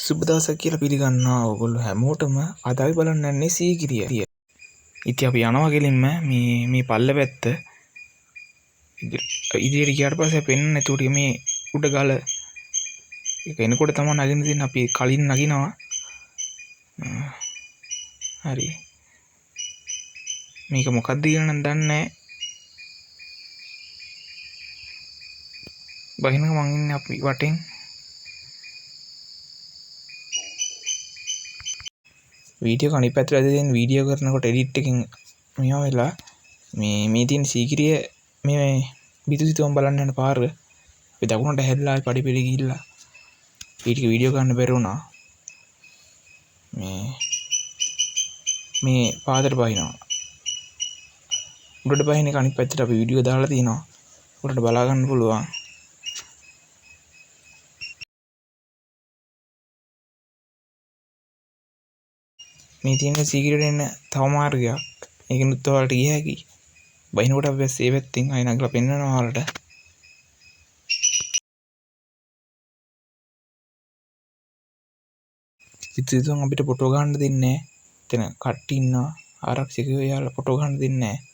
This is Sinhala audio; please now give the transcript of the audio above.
සුබ දවසක් කියලා පිළිගන්නවා ඔයගොල්ලෝ හැමෝටම. අද අපි බලන්න යන්නේ සීගිරිය. ඉතින් අපි යනවා කෙලින්ම මේ මේ පල්ල පැත්ත ඉදිරියට ගියාට පස්සේ පෙන්වන්න. එතකොට මේ උඩ ගල ඒක එනකොට තමයි නගින්න තියෙන්නේ. අපි කලින් නගිනවා. හරි. මේක මොකද්ද කියලා නම් දන්නේ නැහැ. බහිනක මං ඉන්නේ අපි වටෙන්. වීඩියෝ අනිත් පැත්තට ඇදලා තියෙන වීඩියෝ කරනකොට එඩිට් එකෙන් මේවා වෙලා මේ මේ තියෙන සීගිරිය මේ බිතු සිතුවම් බලන්න යන පාර අපි දකුණට හැරිලා ආයි පඩි පෙළ ගිහිල්ලා ඒ ටික වීඩියෝ ගන්න බැරි වුණා. මේ මේ පාදට බහිනවා. උඩට බහින එක අනිත් පැත්තට අපි වීඩියෝ දාලා තිනවා. උඩට බලා ගන්න පුළුවන්. මේ තියෙන සීගිරියට එන තව මාර්ගයක්. ඒකෙනුත් ඔයාලට ගිය හැකි. බහිනකොට අපි බැස්සේ ඒ පැත්තෙන් ආයෙ නගලා පෙන්නනවා ඔයාලට. ඉතින් අපිට ෆොටෝ ගන්න දෙන්නේ නැහැ. එතන කට්ටිය ඉන්නවා. ආරක්ෂකයෝ එයාලා ෆොටෝ ගන්න දෙන්නේ නැහැ.